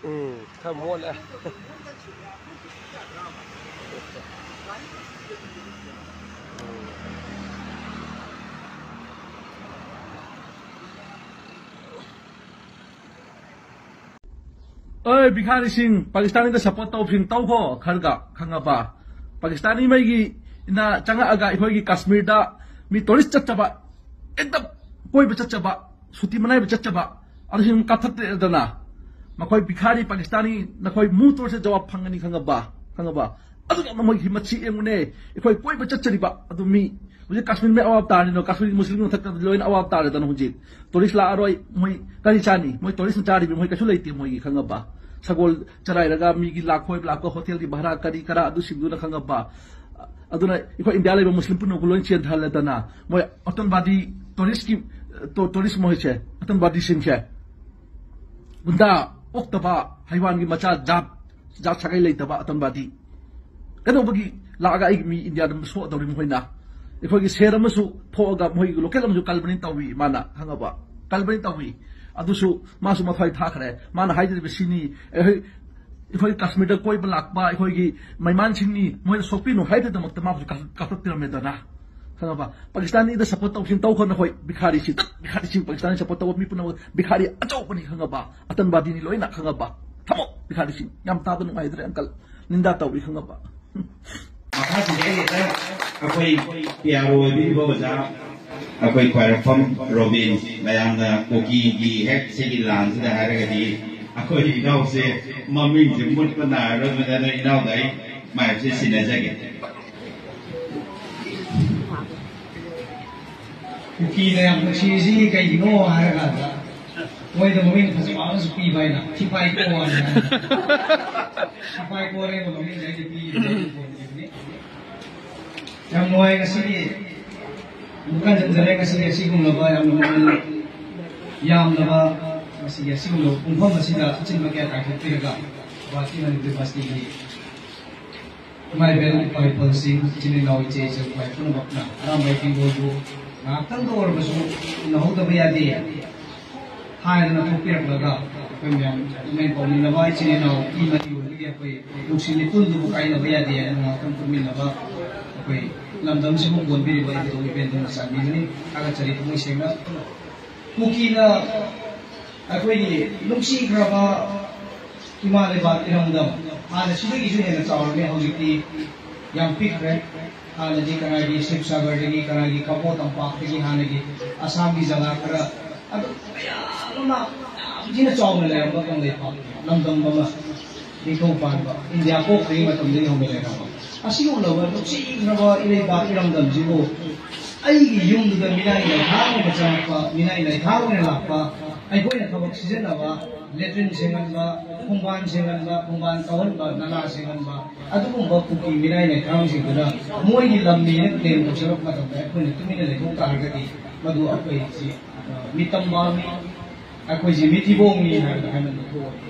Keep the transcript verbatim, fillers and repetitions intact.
ꯎꯝ, ꯈꯔ ꯃꯣꯠꯂꯦ꯫ ꯑꯣꯏ, ꯚꯤꯈꯥꯔꯤꯁꯤꯡ, ꯄꯥꯀꯤꯁꯇꯥꯅꯤꯗ ꯁꯞꯄꯣꯔꯠ ꯇꯧꯕꯁꯤꯡ ꯇꯧꯈꯣ ꯈꯔꯒ, ꯈꯪꯉꯕ? ꯄꯥꯀꯤꯁꯇꯥꯅꯤ ꯃꯩꯒꯤ ꯏꯅ ꯆꯪꯉꯛꯑꯒ ꯑꯩꯈꯣꯏꯒꯤ ꯀꯥꯁꯃꯤꯔꯗ ꯃꯤ ꯇꯨꯔꯤꯁ ꯆꯠꯆꯕ, ꯑꯦꯛꯗꯝ ꯀꯣꯏꯕ ꯆꯠꯆꯕ, ꯁꯨꯇꯤ ꯃꯅꯥꯏꯕ ꯆꯠꯆꯕ, ꯑꯗꯨꯁꯤꯡ ꯀꯥꯞꯊꯠꯇꯦꯗꯅ꯫ ꯃꯈꯣꯏ ꯚꯤꯈꯥꯔꯤ ꯄꯥꯀꯤꯁꯇꯥꯅꯤ, ꯅꯈꯣꯏ ꯃꯨ ꯇꯣꯔꯁꯦ ꯖꯋꯥꯕ ꯐꯪꯒꯅꯤ, ꯈꯪꯉꯕ? ꯈꯪꯉꯕ? ꯑꯗꯨꯒ ꯃꯣꯏꯒꯤ ꯃꯆꯤ ꯌꯦꯡꯉꯨꯅꯦ, ꯑꯩꯈꯣꯏ ꯀꯣꯏꯕ ꯆꯠꯆꯔꯤꯕ ꯑꯗꯨ ꯃꯤ ꯍꯧꯖꯤꯛ ꯀꯥꯁꯃꯤꯔ ꯃꯩ ꯑꯋꯥꯕ ꯇꯥꯔꯤꯅꯣ, ꯀꯥꯁꯃꯤꯔꯒꯤ ꯃꯨꯁꯂꯤꯝ ꯃꯊꯛꯇ ꯂꯣꯏꯅ ꯑꯋꯥꯕ ꯇꯥꯔꯦꯗꯅ ꯍꯧꯖꯤꯛ꯫ ꯇꯨꯔꯤꯁ ꯂꯥꯛꯑꯔꯣꯏ, ꯃꯣꯏ ꯀꯔꯤ ꯆꯥꯅꯤ? ꯃꯣꯏ ꯇꯨꯔꯤꯁꯅ ꯆꯥꯔꯤꯕ ꯃꯣꯏ ꯀꯩꯁꯨ ꯂꯩꯇꯦ ꯃꯣꯏꯒꯤ, ꯈꯪꯉꯕ? ꯁꯒꯣꯜ ꯆꯔꯥꯏꯔꯒ ꯃꯤꯒꯤ ꯂꯥꯛ ꯀꯣꯏꯕ ꯂꯥꯛꯄ ꯍꯣꯇꯦꯜꯒꯤ ꯚꯔꯥ ꯀꯔꯤ ꯀꯔꯥ ꯑꯗꯨꯁꯤꯡꯗꯨꯅ, ꯈꯪꯉꯕ? ꯑꯗꯨꯅ ꯑꯩꯈꯣꯏ ꯏꯟꯗꯤꯌꯥ ꯂꯩꯕ ꯃꯨꯁꯂꯤꯝ ꯄꯨꯝꯅꯃꯛꯄꯨ ꯂꯣꯏ ꯆꯦꯟꯊꯍꯜꯂꯦꯗꯅ꯫ ꯃꯣꯏ ꯑꯇꯟꯕꯥꯗꯤ ꯇꯨꯔꯤꯁꯀꯤ, ꯇꯨ-, ꯇꯨꯔꯤꯁ ꯃꯣꯏꯁꯦ, ꯑꯇꯟꯕꯥꯗꯤꯁꯤꯡꯁꯦ ꯒꯨꯟꯗꯥ, ꯑꯣꯛꯇꯕ, ꯍꯩꯋꯥꯟꯒꯤ ꯃꯆꯥ ꯖꯥꯠ, ꯖꯥꯠ ꯁꯥꯒꯩ ꯂꯩꯇꯕ ꯑꯇꯟꯕꯥꯗꯤ꯫ ꯀꯩꯗꯧꯕꯒꯤ ꯂꯥꯛꯑꯒ ꯑꯩꯒꯤ ꯃꯤ ꯏꯟꯗꯤꯌꯥꯗ ꯁꯣꯛꯑꯗꯧꯔꯤ ꯃꯈꯣꯏꯅ? ꯑꯩꯈꯣꯏꯒꯤ ꯁꯦꯔ ꯑꯃꯁꯨ ꯊꯣꯛꯑꯒ ꯃꯣꯏꯒꯤ ꯂꯣꯀꯦꯜ ꯑꯃꯁꯨ ꯀꯜꯕꯅꯤ ꯇꯧꯏ, ꯃꯥꯅ, ꯈꯪꯉꯕ? ꯀꯜꯕꯅꯤ ꯇꯧꯏ꯫ ꯑꯗꯨꯁꯨ ꯃꯥꯁꯨ ꯃꯊ꯭ꯋꯥꯏ ꯊꯥꯈ꯭ꯔꯦ꯫ ꯃꯥꯅ ꯍꯥꯏꯖꯔꯤꯕ ꯁꯤꯅꯤ, ꯑꯩꯈꯣꯏ, ꯑꯩꯈꯣꯏ ꯀꯥꯁꯃꯤꯔꯗ ꯀꯣꯏꯕ ꯂꯥꯛꯄ ꯑꯩꯈꯣꯏꯒꯤ ꯃꯩꯃꯥꯟꯁꯤꯡꯅꯤ, ꯃꯣꯏꯅ ꯁꯣꯛꯄꯤꯅꯨ ꯍꯥꯏꯗꯨꯗꯃꯛꯇ ꯃꯥꯕꯨꯁꯨ ꯀꯥꯈꯠ-, ꯀꯥꯈꯠꯄꯤꯔꯝꯃꯦꯗꯅ, ꯈꯪꯉꯕ? ꯄꯥꯀꯤꯁꯇꯥꯅꯤꯗ ꯁꯞꯄꯣꯔꯠ ꯇꯧꯁꯤꯟ ꯇꯧꯈꯣ ꯅꯈꯣꯏ, ꯚꯤꯈꯥꯔꯤꯁꯤ, ꯇꯠ, ꯚꯤꯈꯥꯔꯤꯁꯤꯡ, ꯄꯥꯀꯤꯁꯇꯥꯅꯤ ꯁꯞꯄꯣꯔꯠ ꯇꯧꯕ ꯃꯤ ꯄꯨꯝꯅꯃꯛ ꯚꯤꯈꯥꯔꯤ ꯑꯆꯧꯕꯅꯤ, ꯈꯪꯉꯕ? ꯑꯇꯟꯕꯥꯗꯤꯅꯤ ꯂꯣꯏꯅ, ꯈꯪꯉꯕ? ꯊꯝꯃꯣ, ꯚꯤꯈꯥꯔꯤꯁꯤꯡ꯫ ꯌꯥꯝ ꯇꯥꯕ ꯅꯨꯡꯉꯥꯏꯇ꯭ꯔꯦ, ꯑꯪꯀꯜ꯫ ꯅꯤꯟꯗꯥ ꯇꯧꯏ, ꯈꯪꯉꯕ? ꯃꯈꯥꯁꯤꯗ ꯑꯩ ꯍꯦꯛꯇ ꯑꯩꯈꯣꯏ ꯄꯤ ꯑꯥꯔ ꯑꯣ ꯑꯣꯏꯕꯤꯔꯤꯕ ꯑꯣꯖꯥ, ꯑꯩꯈꯣꯏ ꯈ꯭ꯋꯥꯏꯔꯥꯛꯄꯝ ꯔꯣꯕꯤꯟ, ꯃꯌꯥꯝꯅ ꯀꯨꯀꯤꯒꯤ ꯍꯦꯛ ꯁꯤꯒꯤ ꯂꯥꯟꯁꯤꯗ ꯍꯥꯏꯔꯒꯗꯤ ꯑꯩꯈꯣꯏ ꯏꯅꯥꯎꯁꯦ ꯃꯃꯤꯡꯁꯦ ꯃꯨꯠꯄ ꯅꯥꯏꯔꯔꯣꯏ꯫ ꯑꯗꯨꯅ ꯏꯅꯥꯎꯗ ꯑꯩ ꯃꯥꯏꯛꯁꯦ ꯁꯤꯟꯅꯖꯒꯦ꯫ ꯀꯨꯀꯤꯅ ꯌꯥꯝ ꯅꯨꯡꯁꯤꯔꯤꯁꯤ ꯀꯩꯒꯤꯅꯣ ꯍꯥꯏꯔꯀꯥꯟꯗ, ꯃꯣꯏꯗ ꯃꯃꯤꯡ ꯐꯖꯕ ꯑꯃꯁꯨ ꯄꯤꯕ ꯍꯥꯏꯅ, ꯁꯤꯐꯥꯏ ꯀꯣ ꯍꯥꯏꯅ꯫ ꯁꯤꯐꯥꯏ ꯀꯣ ꯍꯥꯏꯕ ꯃꯃꯤꯡꯁꯦ ꯑꯩꯅ ꯄꯤꯕꯅꯦ꯫ ꯌꯥꯝ ꯅꯨꯡꯉꯥꯏ ꯉꯁꯤꯒꯤ ꯑꯃꯨꯛ ꯍꯟꯖꯤꯟꯖꯔꯦ꯫ ꯉꯁꯤꯒꯤ ꯑꯁꯤꯒꯨꯝꯂꯕ ꯌꯥꯝꯅ ꯃꯃꯜ ꯌꯥꯝꯂꯕ ꯉꯁꯤꯒꯤ ꯑꯁꯤꯒꯨꯝꯂꯕ ꯄꯨꯡꯐꯝ ꯑꯁꯤꯗ ꯑꯆꯤꯟꯕ ꯀꯌꯥ ꯀꯥꯏꯊꯣꯛꯄꯤꯔꯒ ꯒꯨꯋꯥꯍꯥꯇꯤ ꯃꯅꯤꯄꯨꯔ ꯌꯨꯅꯤꯚꯔꯁꯤꯇꯤꯒꯤ ꯏꯃꯥ ꯏꯕꯦꯜ, ꯏꯄꯥ ꯏꯄꯨꯁꯤꯡ, ꯏꯆꯤꯟ ꯏꯅꯥꯎ, ꯏꯆꯦ ꯏꯆꯜ, ꯏꯄꯥ ꯄꯨꯝꯅꯃꯛꯅ ꯑꯔꯥꯝꯕꯥꯏ ꯇꯦꯡꯒꯣꯜꯕꯨ ꯉꯥꯏꯍꯥꯛꯇꯪꯗ ꯑꯣꯏꯔꯕꯁꯨ ꯎꯅꯍꯧꯗꯕ ꯌꯥꯗꯦ ꯍꯥꯏꯗꯅ ꯊꯣꯛꯄꯤꯔꯛꯂꯒ, ꯑꯩꯈꯣꯏ ꯃꯌꯥꯝ ꯑꯗꯨꯃꯥꯏꯅ ꯇꯧꯃꯤꯟꯅꯕ ꯏꯆꯤꯜ ꯏꯅꯥꯎ ꯏ ꯃꯔꯤ ꯑꯣꯏꯕꯒꯤ ꯑꯩꯈꯣꯏ ꯅꯨꯡꯁꯤ ꯂꯩꯄꯨꯟꯗꯨꯕꯨ ꯀꯥꯏꯅꯕ ꯌꯥꯗꯦ ꯍꯥꯏꯅ ꯉꯥꯛꯇꯪ ꯄꯨꯟꯃꯤꯟꯅꯕ ꯑꯩꯈꯣꯏ ꯂꯝꯗꯝꯁꯤꯕꯨ ꯀꯣꯟꯕꯤꯔꯤꯕ ꯏꯕꯨꯙꯧ ꯏꯕꯦꯟꯗꯨꯅ ꯆꯥꯟꯕꯤꯕꯅꯤ꯫ ꯊꯥꯒꯠꯆꯔꯤ ꯊꯃꯣꯏ ꯁꯦꯡꯅ꯫ ꯀꯨꯀꯤꯅ ꯑꯩꯈꯣꯏꯒꯤ ꯅꯨꯡꯁꯤꯈ꯭ꯔꯕ ꯏꯃꯥ ꯂꯩꯕꯥꯛ ꯏꯔꯝꯗꯝ ꯍꯥꯟꯅ ꯁꯤꯗꯒꯤꯁꯨ ꯍꯦꯟꯅ ꯆꯥꯎꯔꯝꯃꯤ꯫ ꯍꯧꯖꯤꯛꯇꯤ ꯌꯥꯝ ꯄꯤꯛꯈ꯭ꯔꯦ꯫ ꯍꯥꯟꯅꯗꯤ ꯀꯅꯥꯒꯤ ꯁꯤꯕꯁꯥꯒꯔꯗꯒꯤ, ꯀꯅꯥꯒꯤ ꯀꯕꯣ ꯇꯝꯄꯥꯛꯇꯒꯤ, ꯍꯥꯟꯅꯒꯤ ꯑꯁꯥꯝꯒꯤ ꯖꯒꯥ ꯈꯔ ꯑꯗꯨꯝ ꯃꯌꯥꯝ ꯑꯃ ꯌꯥꯝ ꯊꯤꯅ ꯆꯥꯎꯅ ꯂꯩꯔꯝꯕ ꯀꯪꯂꯩꯄꯥꯛ ꯂꯝꯗꯝ ꯑꯃ ꯅꯤꯡꯊꯧ ꯄꯥꯟꯕ ꯏꯟꯗꯤꯌꯥ ꯄꯣꯛꯇ꯭ꯔꯤꯉꯩ ꯃꯇꯝꯗꯒꯤ ꯍꯧꯅ ꯂꯩꯔꯝꯕ ꯑꯁꯤꯒꯨꯝꯂꯕ ꯅꯨꯡꯁꯤꯈ꯭ꯔꯕ ꯏꯔꯩꯕꯥꯛ ꯏꯔꯝꯗꯝꯁꯤꯕꯨ ꯑꯩꯒꯤ ꯌꯨꯝꯗꯨꯗ ꯃꯤꯅꯥꯏ ꯂꯩꯊꯥꯡ ꯑꯣꯏꯅ ꯆꯪꯉꯛꯄ, ꯃꯤꯅꯥꯏ ꯂꯩꯊꯥꯡ ꯑꯣꯏꯅ ꯂꯥꯛꯄ, ꯑꯩꯈꯣꯏꯅ ꯊꯕꯛ ꯁꯤꯖꯤꯟꯅꯕ ꯂꯦꯇ꯭ꯔꯤꯟ ꯁꯦꯡꯍꯟꯕ, ꯈꯣꯡꯕꯥꯟ ꯁꯦꯡꯍꯟꯕ, ꯈꯣꯡꯕꯥꯟ ꯇꯧꯍꯟꯕ, ꯅꯂꯥ ꯁꯦꯡꯍꯟꯕ, ꯑꯗꯨꯒꯨꯝꯕ ꯀꯨꯀꯤ ꯃꯤꯅꯥꯏ ꯂꯩꯊꯥꯡꯁꯤꯡꯗꯨꯅ ꯃꯣꯏꯒꯤ ꯂꯝꯅꯦꯅ ꯀ꯭ꯂꯦꯝ ꯇꯧꯁꯜꯂꯛꯄ ꯃꯇꯝꯗ ꯑꯩꯈꯣꯏꯅ ꯇꯨꯃꯤꯟꯅ ꯂꯩꯊꯣꯛ ꯇꯥꯔꯒꯗꯤ ꯃꯗꯨ ꯑꯩꯈꯣꯏꯁꯤ, ꯑ, ꯃꯤꯇꯝꯕꯥꯡꯅꯤ, ꯑꯩꯈꯣꯏꯁꯤ ꯃꯤꯊꯤꯕꯣꯡꯅꯤ ꯍꯥꯏꯕꯗ ꯍꯥꯏꯃꯟꯕ ꯊꯣꯛꯑꯣꯏ꯫